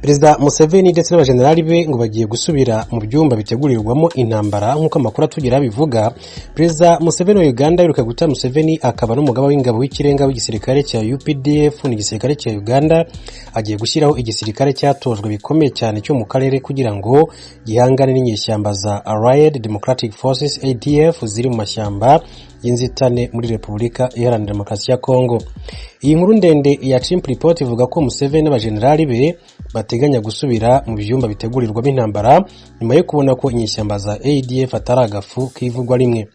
Perezida Museveni ndetse n'abajenerali be ngo bagiye gusubira mu byumba bitegurirwamo intambara, nk'uko amakuru atugeraho abivuga. Perezida Museveni wa Uganda, Yoweri Kaguta Museveni, akaba n'umugaba w'ingabo w'ikirenga w'igisirikare cya UPDF, ni igisirikare cya Uganda, agiye gushyiraho igisirikare cyatojwe bikomeye cyane cyo mu karere kugira ngo gihangane n'inyeshyamba za Allied Democratic Forces, ADF, ziri mu mashyamba y'inzitane muri Repubulika Iharanira Demokarasi ya Kongo. Iyi nkuru ndende ya Chimp Report ivuga ko Museveni n'abajenerali be bateganya gusubira mu byumba bitegurirwamo intambara nyuma yo kubona ko inyeshyamba za ADF atari agafu kivugwa rimwe.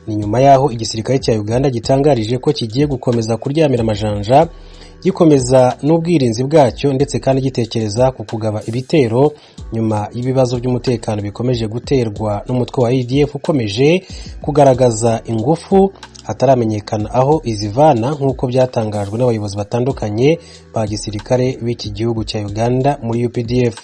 Ni nyuma y'aho igisirikare cya Uganda gitangarije ko kigiye gukomeza kuryamira amajanja, gikomeza n'ubwirinzi bwacyo, ndetse kandi gitekereza ku kugaba ibitero nyuma y'ibibazo by'umutekano bikomeje guterwa n'umutwe wa ADF ukomeje kugaragaza ingufu hataramenyekana aho izivana, nk'uko byatangajwe n'abayobozi batandukanye ba gisirikare b'iki gihugu cya Uganda muri UPDF.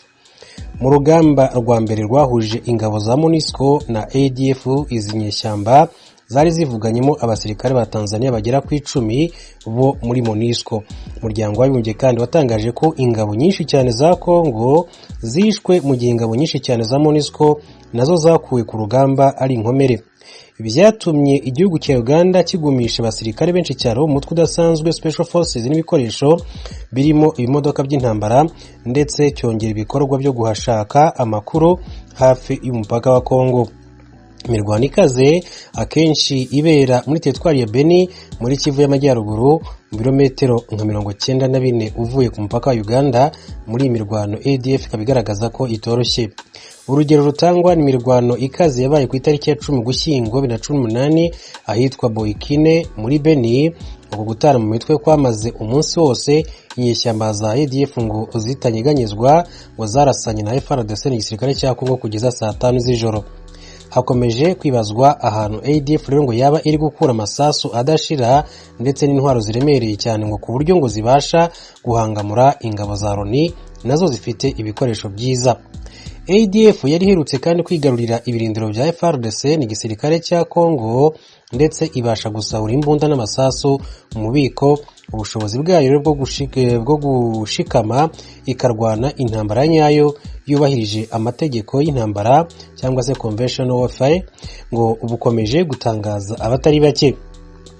Mu rugamba rwa mbere rwahuje ingabo za MONUSCO na ADF, izi nyeshyamba zari zivuganyemo abasirikare ba Tanzania bagera ku 10 bo muri MONUSCO. Umuryango w'Abibumbye kandi watangaje ko ingabo nyinshi cyane za Congo zishwe, mu gihe ingabo nyinshi cyane za MONUSCO nazo zakuwe ku rugamba ari inkomere. Byatumye igihugu cya Uganda kigumisha abasirikare benshi cyane bo mu mutwe udasanzwe, Special Forces, n'ibikoresho birimo ibimodoka by'intambara, ndetse cyongera ibikorwa byo guhashaka amakuru hafi y'umupaka wa Congo. Imirwano ikaze akenshi ibera muri teritwari ya Beni muri Kivu y'Amajyaruguru, mu birometero nka 94 uvuye ku mupaka wa Uganda. Muri iyi mirwano, ADF ikaba igaragaza ko itoroshye. Urugero rutangwa ni imirwano ikaze yabaye ku itariki ya 10 Ugushyingo 2018 ahitwa Boikine muri Beni. Uku gutana mu mitwe kwamaze umunsi wose. Inyeshyamba za ADF ngo zitanyeganyezwa, ngo zarasanye na FARDC, n'igisirikare cya Congo, kugeza saa 5 z'ijoro. Hakomeje kwibazwa ahantu ADF rero ngo yaba iri gukura amasasu adashira ndetse n'intwaro ziremereye cyane, ngo ku buryo ngo zibasha guhangamura ingabo za Loni nazo zifite ibikoresho byiza. ADF yari iherutse kandi kwigarurira ibirindiro bya FARDC, ni igisirikare cya Congo, ndetse ibasha gusahura imbunda n'amasasu mu bubiko. Ubushobozi bwayo rero bwo gushikama ikarwana intambara nyayo yubahirije amategeko y'intambara, cyangwa se conventional warfare, ngo bukomeje gutangaza abatari bake.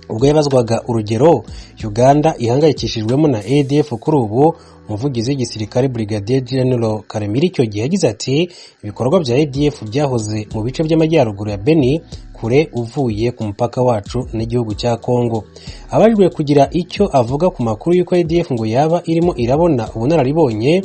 Ubwo yabazwaga urugero Uganda ihangayikishijwemo na ADF kuri ubu, umuvugizi w'igisirikare, Brigadier General Karemire, icyo gihe yagize ati: "Ibikorwa bya ADF byahoze mu bice by'amajyaruguru ya Beni, kure uvuye ku mupaka wacu n'igihugu cya Congo." Abajijwe kugira icyo avuga ku makuru y'uko ADF ngo yaba irimo irabona ubunararibonye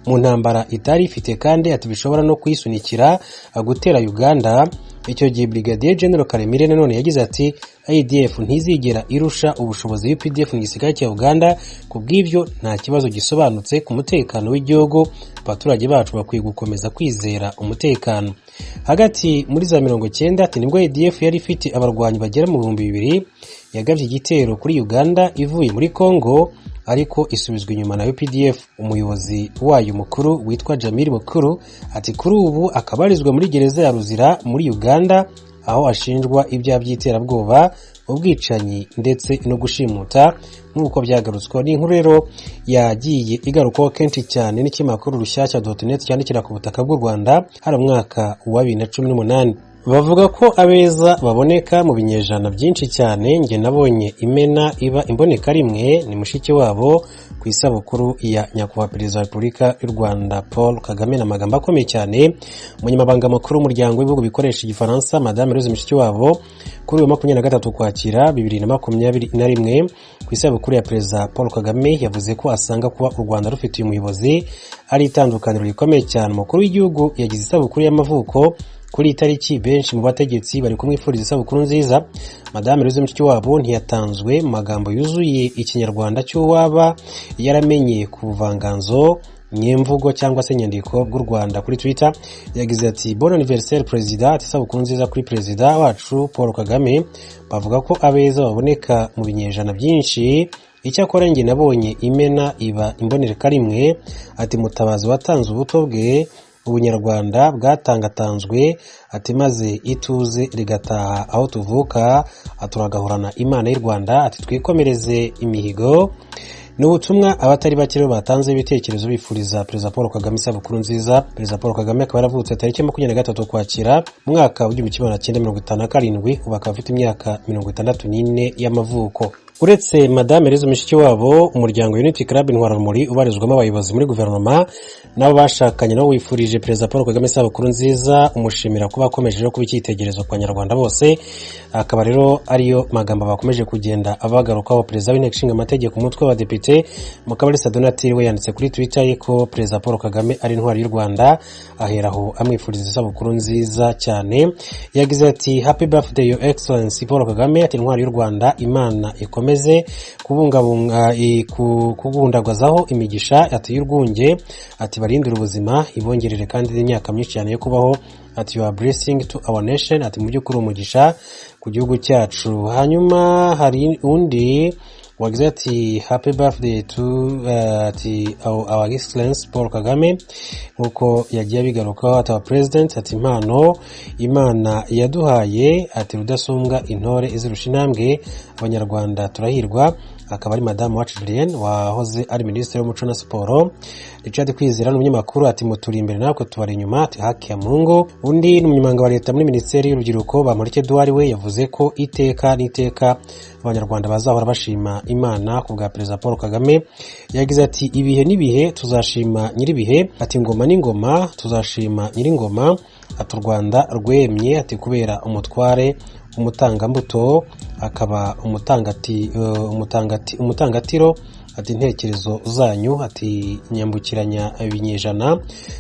mu ntambara itari ifite, kandi ati bishobora no kuyisunikira gutera Uganda, icyo gihe Brigadier General Karemire nanone yagize ati: "ADF ntizigera irusha ubushobozi UPDF mu gisirikare cya Uganda. Ku bw'ibyo nta kibazo gisobanutse ku mutekano w'igihugu. Abaturage bacu bakwiye gukomeza kwizera umutekano." Hagati muri za 90, ati nibwo ADF yari ifite abarwanyi bagera mu 2000 yagabye igitero kuri Uganda ivuye muri Congo, ariko isubizwa inyuma na UPDF. Umuyobozi wayo mukuru witwa Jamil Mukuru, ati kuri ubu akabarizwa muri gereza ya Ruzira muri Uganda, aho ashinjwa ibyaha by'iterabwoba, ubwicanyi ndetse no gushimuta, nk'uko byagarutsweho. Ni inkuru rero yagiye igarukwaho kenshi cyane n'ikinyamakuru Rushyashya.net cyandikira ku butaka bw'u Rwanda, hari umwaka wa 2018. Bavuga ko abeza baboneka mu binyejana byinshi cyane. Njye nabonye imena iba imboneka rimwe, ni mushiki wabo ku isabukuru ya Nyakubahwa Perezida wa Repubulika y'u Rwanda Paul Kagame. Ni amagambo akomeye cyane Umunyamabanga Mukuru w'Umuryango w'Ibihugu bikoresha Igifaransa, Madame Louise Mushikiwabo, kuri uyu 23 Ukwakira 2021, ku isabukuru ya Perezida Paul Kagame, yavuze ko asanga kuba u Rwanda rufite uyu muyobozi ari itandukaniro rikomeye cyane. Umukuru w'igihugu yagize isabukuru y'amavuko kuri iyi tariki, benshi mu bategetsi bari kumwifuriza isabukuru nziza. Madame Louise Mushikiwabo ntiyatanzwe mu magambo yuzuye Ikinyarwanda cy'uwaba yaramenye ku buvanganzo nyemvugo cyangwa se inyandiko bw'u Rwanda. Kuri Twitter yagize ati: "Bon anniversaire Président", ati isabukuru nziza kuri Perezida wacu Paul Kagame. Bavuga ko abeza baboneka mu binyejana byinshi, icyakora njye nabonye imena iba imboneka rimwe. Ati Mutabazi watanze ubuto bwe, ubunyarwanda bwatangatanzwe, ati maze ituze rigataha aho tuvuka, turagahorana Imana y'u Rwanda, ati twikomereze imihigo. Ni ubutumwa abatari bake rero batanze ibitekerezo bifuriza Perezida Paul Kagame isabukuru nziza. Perezida Paul Kagame akaba yaravutse tariki 23 Ukwakira mu mwaka w'1957, ubu akaba afite imyaka 64 y'amavuko. Uretse Madame Louise Mushikiwabo, umuryango Unity Club Intwararumuri ubarizwamo abayobozi muri guverinoma nabo bashakanye nabo wifurije Perezida Paul Kagame isabukuru nziza, umushimira kuba akomeje no kuba icyitegererezo ku Banyarwanda bose. Akaba rero ariyo magambo bakomeje kugenda abagarukaho. Perezida w'Inteko Ishinga Amategeko, umutwe w'Abadepite, Mukabalisa Donatille, we yanditse kuri Twitter ye ko Perezida Paul Kagame ari intwari y'u Rwanda, aheraho amwifuriza isabukuru nziza cyane. Yagize ati: "Happy birthday, Your Excellency Paul Kagame." Ati: "Intwari y'u Rwanda, Imana ikomeze kubungabunga, kubundagazaho imigisha." Ati: "Y'urwunge." Ati: "Barindire ubuzima, ibongerere kandi imyaka myinshi cyane yo kubaho." Ati: "You are blessing to our nation." Ati: "Mu by'ukuri umugisha ku gihugu cyacu." Hanyuma hari undi wagize ati: "Happy birthday to ati our Excellence Paul Kagame." Nk'uko yagiye abigarukaho, ati: "Our President." Ati: "Impano Imana yaduhaye." Ati: "Rudasumbwa, intore izirusha intambwe, Abanyarwanda turahirwa." Akaba ari Madamu Wacu Julienne wahoze ari Minisitiri w'Umuco na Siporo. Richard Kwizera ni umunyamakuru, ati: "Muturi imbere, natwe tubari inyuma." Ati: "Haki ya Mungu." Undi ni umunyamabanga wa leta muri Minisiteri y'Urubyiruko, Bamporiki Edouard, we yavuze ko iteka n'iteka Abanyarwanda bazahora bashima Imana ku bwa Perezida Paul Kagame. Yagize ati: "Ibihe n'ibihe tuzashima nyir'ibihe." Ati: "Ingoma n'ingoma tuzashima nyir'ingoma." Ati: "U Rwanda rwemye." Ati: "Kubera umutware, umutangambuto, akaba umutangati, umutangati, umutangatiro." Ati: "Intekerezo zanyu," ati, "nyambukiranya ibinyejana,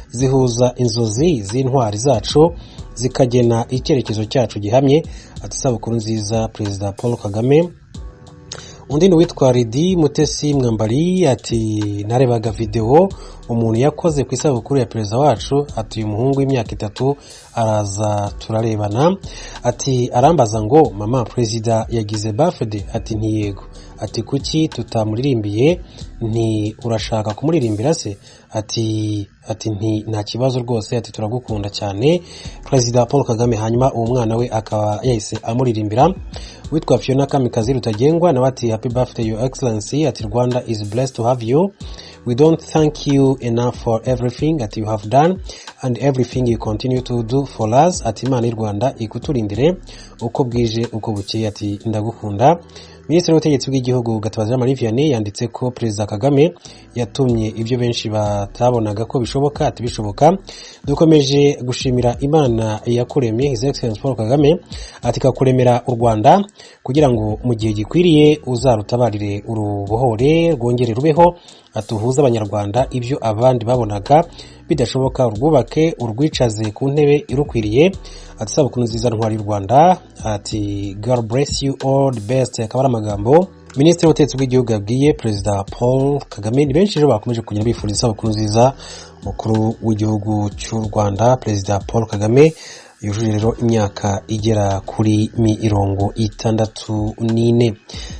zihuza inzozi z'intwari zacu, zikagena icyerekezo cyacu gihamye." Ati: "Isabukuru nziza, Perezida Paul Kagame." Undi ni uwitwa Ridi Mutesi Mwambari, ati: "Narebaga videwo umuntu yakoze ku isabukuru ya perezida wacu." Ati: "Uyu muhungu w'imyaka 3 araza turarebana." Ati: "Arambaza ngo mama, perezida yagize birthday?" Ati: "Ntiyego." Ati: "Kuki tutamuririmbiye?" Nti: "Urashaka kumuririmbira se?" Ati: "Nti nta kibazo rwose." Ati: "Turagukunda cyane, Perezida Paul Kagame." Hanyuma uwo mwana we akaba yahise amuririmbira. Witwa Fiona Kamikazi Rutagengwa nawe ati: "Happy birthday, Your Excellency." Ati: "Rwanda is blessed to have you. We don't thank you enough for everything that you have done and everything you continue to do for us." Ati: "Imana y'u Rwanda ikuturindire uko bwije uko bukeye." Ati: "Ndagukunda." Minisitiri w'Ubutegetsi bw'Igihugu, Gatabazi Jean Marie Vianney, yanditse ko Perezida Kagame yatumye ibyo benshi batabonaga ko bishoboka, ati bishoboka. "Dukomeje gushimira Imana yakuremye, His Excellence Paul Kagame," ati, "ikakuremera u Rwanda kugira ngo mu gihe gikwiriye uzarutabarire, urubohore, rwongere rubeho." Ati: "Uhuze Abanyarwanda ibyo abandi babonaga bidashoboka, urwubake, urwicaze ku ntebe irukwiriye." Ati: "Isabukuru nziza, ntwari y'u Rwanda." Ati: "God bless you, all the best." Akaba ari amagambo Minisitiri w'Ubutegetsi bw'Igihugu yabwiye Perezida Paul Kagame. Ni benshi rero bakomeje kugenda bifuriza isabukuru nziza umukuru w'igihugu cy'u Rwanda, Perezida Paul Kagame, yujuje rero imyaka igera kuri 64.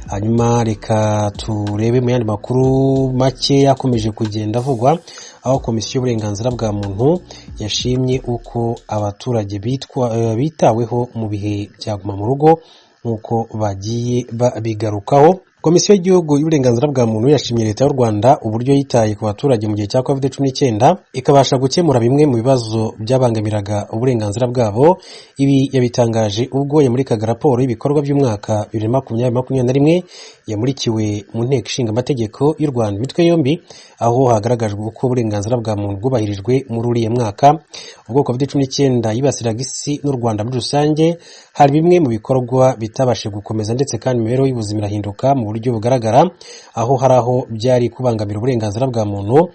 Hanyuma reka turebe mu yandi makuru make yakomeje kugenda avugwa, aho Komisiyo y'Uburenganzira bwa Muntu yashimye uko abaturage bitaweho mu bihe bya Guma mu Rugo, nk'uko bagiye babigarukaho. Komisiyo y'Igihugu y'Uburenganzira bwa Muntu yashimye Leta y'u Rwanda uburyo yitaye ku baturage mu gihe cya COVID-19, ikabasha gukemura bimwe mu bibazo byabangamiraga uburenganzira bwabo. Ibi yabitangaje ubwo yamurikaga raporo y'ibikorwa by'umwaka 2020-2021, yamurikiwe mu Nteko Ishinga Amategeko y'u Rwanda imitwe yombi, aho hagaragajwe uko uburenganzira bwa muntu bwubahirijwe muri uriya mwaka. Ubwo COVID-19 yibasiraga isi n'u Rwanda muri rusange, hari bimwe mu bikorwa bitabashije gukomeza, ndetse kandi imibereho y'ubuzima irahinduka mu buryo bugaragara, aho hari aho byari kubangamira uburenganzira bwa muntu.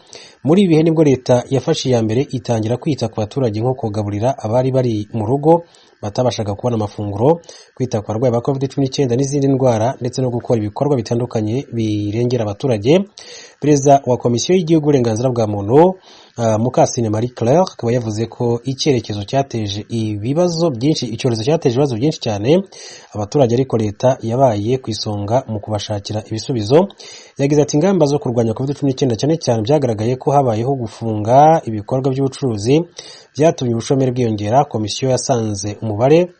Muri ibi bihe nibwo leta yafashe iya mbere, itangira kwita ku baturage, nko kugaburira abari bari mu rugo batabashaga kubona amafunguro, kwita ku barwayi ba COVID-19 n'izindi ndwara, ndetse no gukora ibikorwa bitandukanye birengera abaturage. Perezida wa Komisiyo y'Igihugu y'Uburenganzira bwa Muntu, Mukasine Marie Claire, akaba yavuze ko icyerekezo cyateje ibibazo byinshi, icyorezo cyateje ibibazo byinshi cyane abaturage, ariko leta yabaye ku isonga mu kubashakira ibisubizo. Yagize ati: "Ingamba zo kurwanya COVID-19, cyane cyane byagaragaye ko habayeho gufunga ibikorwa by'ubucuruzi, byatumye ubushomeri bwiyongera." Komisiyo yasanze umubare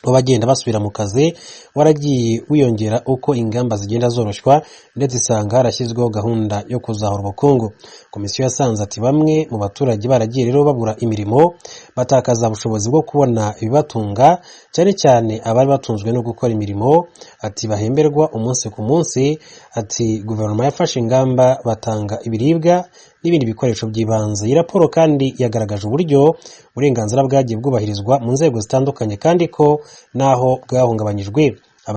W'abagenda basubira mu kazi waragiye wiyongera uko ingamba zigenda zoroshywa, ndetse isanga harashyizweho gahunda yo kuzahura ubukungu. Komisiyo yasanze ati bamwe mu baturage baragiye rero babura imirimo, batakaza ubushobozi bwo kubona ibibatunga, cyane cyane abari batunzwe no gukora imirimo ati bahemberwa umunsi ku munsi. Ati guverinoma yafashe ingamba, batanga ibiribwa n'ibindi bikoresho by'ibanze. Iyi raporo kandi yagaragaje uburyo uburenganzira bwagiye bwubahirizwa mu nzego zitandukanye, kandi ko n'aho bwahungabanyijwe.